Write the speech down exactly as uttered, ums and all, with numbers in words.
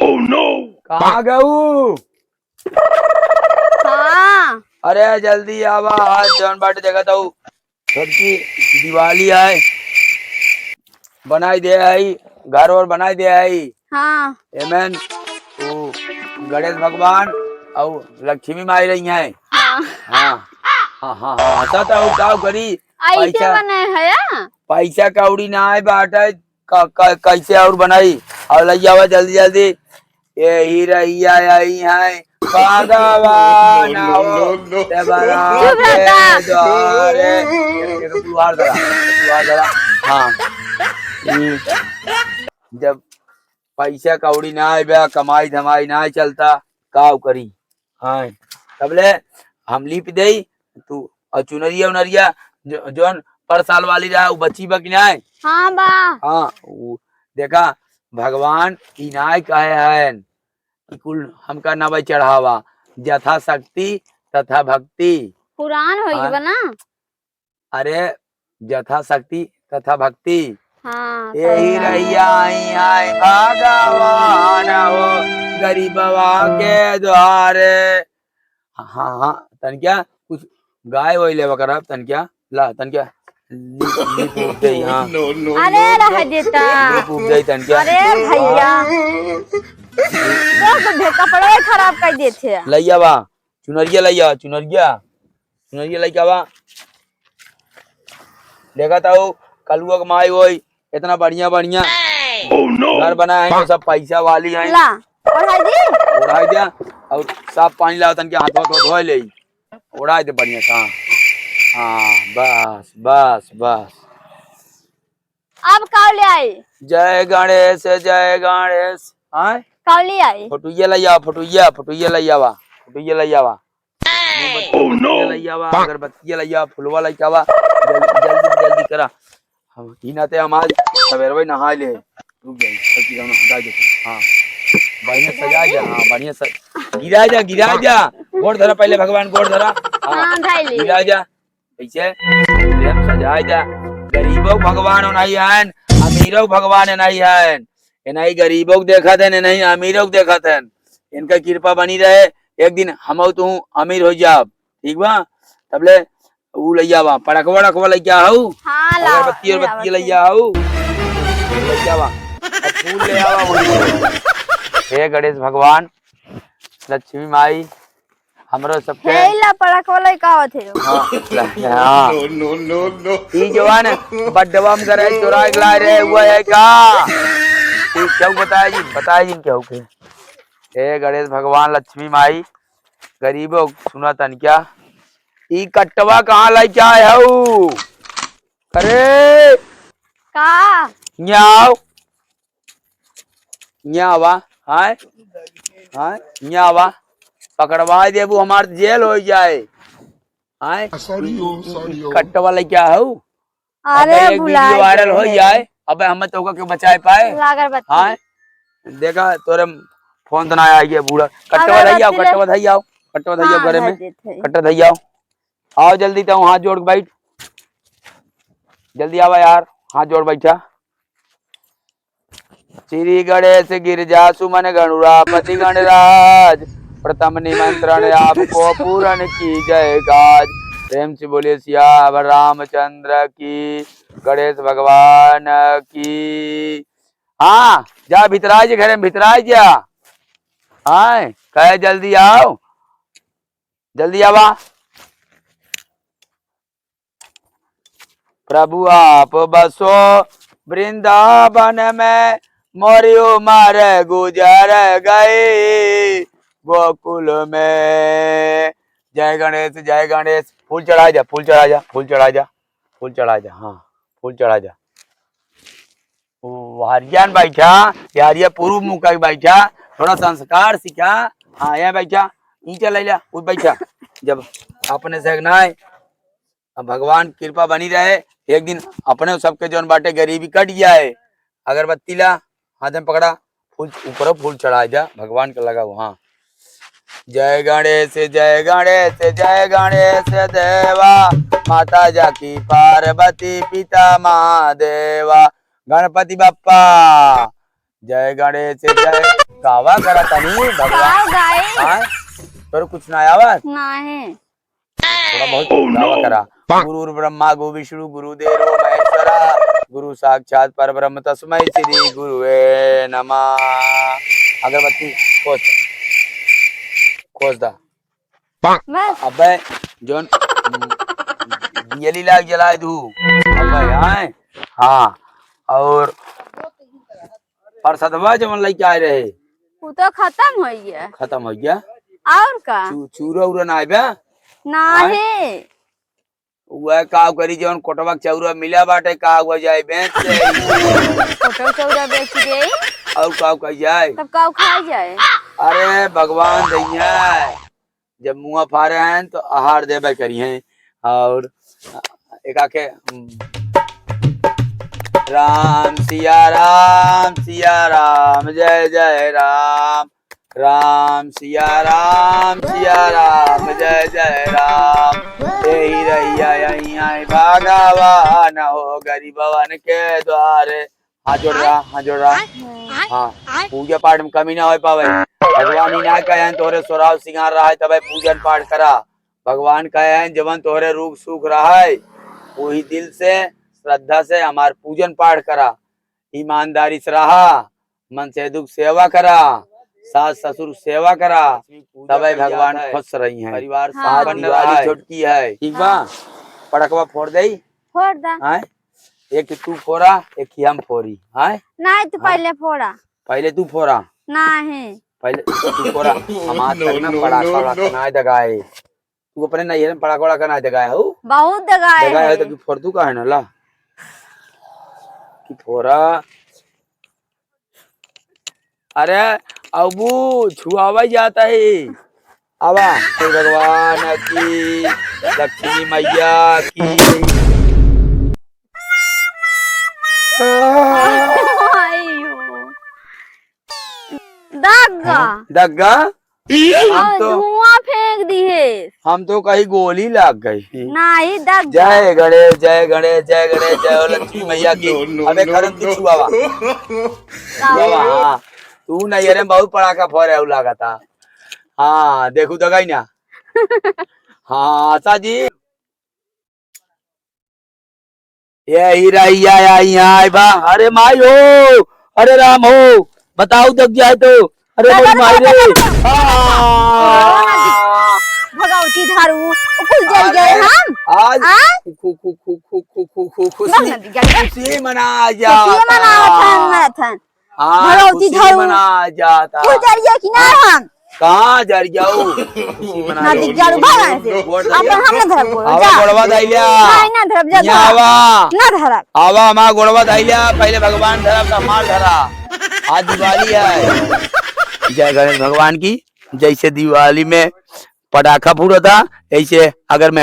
कहाँ गऊ? हाँ। अरे जल्दी आवा, आज जौन बाटे देखत हऊ, सबकी दिवाली आए, बनाई दे आई, घर और बनाई दे आई। हाँ। एमन वो गणेश भगवान और लक्ष्मी माई रही हैं। हाँ। हाँ। हाँ, हाँ, हाँ, हाँ, तो, तो का करी? ऐसे पैसा, बने है या? पैसा कौड़ी ना आए बाटे, क-, क-, कैसे और बनाई? और लइ आवा जल्दी जल्दी। यही रहिया आई हैं भगवान हो, देवरा चुप रहता। के द्वारे। एक, एक दुआर धरा, एक दुआर धरा। हाँ। ई जब पैसा कौड़ी ना आए बा, कमाई धमाई ना चलता, काव करी? हाँ, तबले हम लीप देई, तू और चुनरिया उनरिया जो, जौन पर साल वाली रहा, उ बची बा कि नाय? हाँ बा। हाँ, उ देखा, भगवान ई नाय कहे हैं कि कुल हमका नवै चढ़ावा, यथाशक्ति तथा भक्ति। पुरान होई हाँ। बा ना? अरे, यथाशक्ति तथा भक्ति। हाँ, यही सही बात। रहिया आई, आई भगवान हो, गरीबवा के द्वारे। हाँ, हाँ, तनक्या कुछ गाय वाय लेवा करब, तनक्या ला, तनक्या ली, ली पूछ दे, हाँ। अरे, रह देता। ली पूछ दे, तनक्या। अरे, भैया। तो, तो भे-, कपड़ा ही खराब कर देते हैं। लइया बा, चुनरिया लइया, चुनरिया। चुनरिया लइका बा। देखत हऊ, कलुआ के माई होई, इतना बढ़िया, बढ़िया घर बनाए हैं, सब पैसा वाली हैं। ला, ओढ़ाई दी। ओढ़ाई दिया, और साफ पानी लाओ, तनके हाथ, हाथ धोए ले। ओढ़ाई दे बढ़िया से, हाँ। हाँ, बस, बस, बस। अब काव ले आई? जय गणेश, जय गणेश। हाँ? काव ले आई? फोटुइया लइ आवा, फोटुइया, फोटुइया लइ आवा, फोटुइया लइ आवा। मोमबत्ती लइ आवा, अगरबत्ती लइ आवा, फुलवा लइ आवा। जल्दी, जल्दी, जल्दी करा। हम, ई नाते हम आज सवेरवे नहाए ले। रुक जाई, सब चीज हम हटा देते। हाँ। बढ़िया सजा जा, हाँ, बढ़िया स-, गिरा जा, गिरा जा। गोड़ धरा पहले भगवान, गोड़ धरा। हाँ, हाँ, धइली। गिरा जा। कैसे? प्रेम सजाए जा। गरीबों के भगवान नहीं हन, अमीरों के भगवान नहीं हन। ए नहीं गरीबों के देखत हन, ए नहीं अमीरों के देखत हन। इनका कृपा बनी रहे, एक दिन हम तू अमीर हो जाब, ठीक बा? तबले ऊ लइ आवा, पड़कवा वड़कवा लइ आवा हऊ? हाँ, लाओ, अगरबत्ती ले अगरबत्ती आवत लइ है। आवा हऊ? लइ आवा। अब फूल ले आवा वहीं से। हे गणेश भगवान, लक्ष्मी माई, हमरो सबके हे ला पड़कवा लइ का आवत है? हाँ, ला, हाँ। No, no, no, no। ई जवान बड्डवा में करे चोराए के लाए रहे, हुआ है का? ई क्यों बताया जी? बताया जी क्यों के? हे गणेश भगवान, लक्ष्मी माई, गरीबो सुना तन क्या? ई कट्टवा कहाँ लइ आए हऊ? अरे! का? न्याव। न्यावा, हाय? हाय? न्यावा। पकड़वाए देबू, हमार जेल होइ जाए। हाय? Sorry हो, sorry हो। कट्टवा लइ आए हऊ? अरे, अबे एक भुला video viral गए हो हैं। जाए, अबे हम तोका के बचाए पाए। लागर बत्ती। हाँ, देखा तोरे फोन तो ना आई है बूढ़ा। कट्टवा अगरबत्ती धइयाओ, ले। कट्टवा धइयाओ, कट्टवा धइयाओ हाँ, घरे धर में। देते हैं। कट्टवा धइयाओ। आओ जल्दी तो हाथ जोड़ के बैठ। जल्दी आवा यार, हाथ जोड़ बैठा। श्री गणेश गिरजा सुमन गणुरापति गणराज, प्रथम निमंत्रण आपको पूर्ण की जय गाज। प्रेम से बोलिए सियावर रामचंद्र की, गणेश भगवान की। हाँ, जा भितराई जा, घरे में भितराई जा। हाँ, कहे जल्दी आओ, जल्दी आवा। प्रभु आप बसो वृंदावन में, मोरी उमर गुजर गई गोकुल में। जय गणेश, जय गणेश। फूल चढ़ा जा, फूल चढ़ा जा, फूल चढ़ा जा, फूल चढ़ा जा, हाँ, फूल चढ़ा जा। ओ, हरिया न बैठा, ये हरिया पूर्व मुख के बैठा, थोड़ा संस्कार सीखा। हाँ, यहाँ बैठा, नीचे ले ला, उठ बैठा। जब अपने से ना है, अब भगवान कृपा बनी रहे, एक दिन अपने सबके जौन बाटे गरीबी कट जाए। अगरबत्ती ला, हाथ में पकड़ा, फूल, ऊपर फूल चढ़ा जा, भगवान के लगाओ। हाँ, जय गणेश, जय गणेश, जय गणेश देवा, माता जाकी पार्वती, पिता महादेवा, गणपति बप्पा, जय गणेश, जय। गावा करा तनी भगवान। का गाई? हाँ? तोर कुछ ना आवत? नाही। थोड़ा बहुत गावा करा। गुरुर्ब्रह्मा गो विष्णु गुरु देवो महेश्वरा, गुरु साक्षात परब्रह्म तस्मै श्री गुरुवे नमः। अगरबत्ती खोस, खोस दा। बस। अबे जौन दियली लाग जलाए दू। अबे आए। हाँ। और परसदवा जवन लइके आए रहे। उ तो खतम होइ गया। खतम होइ गया। और का? चू-, चूरा उरा ना आइबे? नाही। वह का करी, जौन कोटवा के चौरा मिला बाटे, का हुआ जाए, बेच दे। कोटवा चौरा बेच दे। और का कही जाए? तब का खाई जाए? अरे भगवान दैया, जब मुँह फारे हैं तो आहार देबे करी हैं। और एका के, राम सिया राम सिया राम जय जय राम, राम सिया राम सिया राम जय जय राम। यही रहिया यही आई भगवान हो, गरीबवन के द्वारे। हाथ जोड़ रहा, हाथ जोड़ रहा। हाँ, पूजा पाठ में कमी ना होइ पावे। भगवान ही ना कहे तोहरे सोराव सिंगार रहा है, तबे पूजन पाठ करा। भगवान कहे हैं, जवन तोहरे रूप सूख रहा है, वही दिल से, श्रद्धा से हमार पूजन पाठ करा, ईमानदारी से रहा, मन से दुख सेवा करा, सास ससुर सेवा करा, तबे भगवान खुश रही हैं। परिवार हाँ। संपन्न रहा है। छोटकी है। ठीक बा? हाँ। पड़कवा फोड़ दे। फोड़ दा। आए? एक तू फोड़ा, एक ही हम फोड़ी। आए? नहीं, तू हाँ। पहले फोड़ा। पहले तू फोड़ा। नहीं। पहले तू फोड़ा। हमार तक ना पड़ाका वड़ाका ना दगाए। तू अपने नैहर में पड़ाका वड़ाका ना दगाए हो? बहुत दगाए दगाए हो है। तो कि फोड़ तू काहे ना ला? कि फोड़ा। अरे, अबू छुआवा जाता है। आवा, शिव भगवान की, लक्ष्मी मैया की। आयो। दग्गा। हाँ, दग्गा? हम और तो धुआं फेंक दिहे। हम तो कहीं गोली लाग गई। नाही, दग्गा। जय गणेश, जय गणेश, जय गणेश, जय हो लक्ष्मी मैया की। No, no, अबे no, खरम no। तू छुआवा। का छुआवा, हुआ? हाँ। तू नहीं, अरे बहुत पड़ाका फोड़े हउ लागता। हाँ, देखू दगाई ना। हाँ, आशा जी। ये हीरा, या, या, यहाँ आए बा। अरे माई हो, अरे राम हो, बताओ जब जाए तो। अरे दादा, मोर माई दादा, रे। दादा, दादा। आ। भगवती धारू, कुल जल गए अरे, हम। आज आ? खु-, खु-, खु-, खुशी, बस नदी जल गए। खुशी मना खुशी जाता। मनावत हन, मनावत हन। हाँ, भगवती खुशी धारू। मना जाता। कुल जल गए कि ना हाँ। हम? कहाँ जर जाऊ? खुशी मना ना जाऊ। दिख जाड़ू, भाग यहाँ से। गोड़ धर अपन जा। हम ना धरब गोड़, आवा जा। गोड़वा धइल्या। नहीं, ना धरब, जा, यहाँ जा। आवा। ना धरब। आवा, हमार गोड़वा धइल्या, पहले भगवान धरब, तो हमार धरा। आज दिवाली है। जय गणेश भगवान की। जैसे दिवाली में पटाखा फूटता, ऐसे अगर मेहर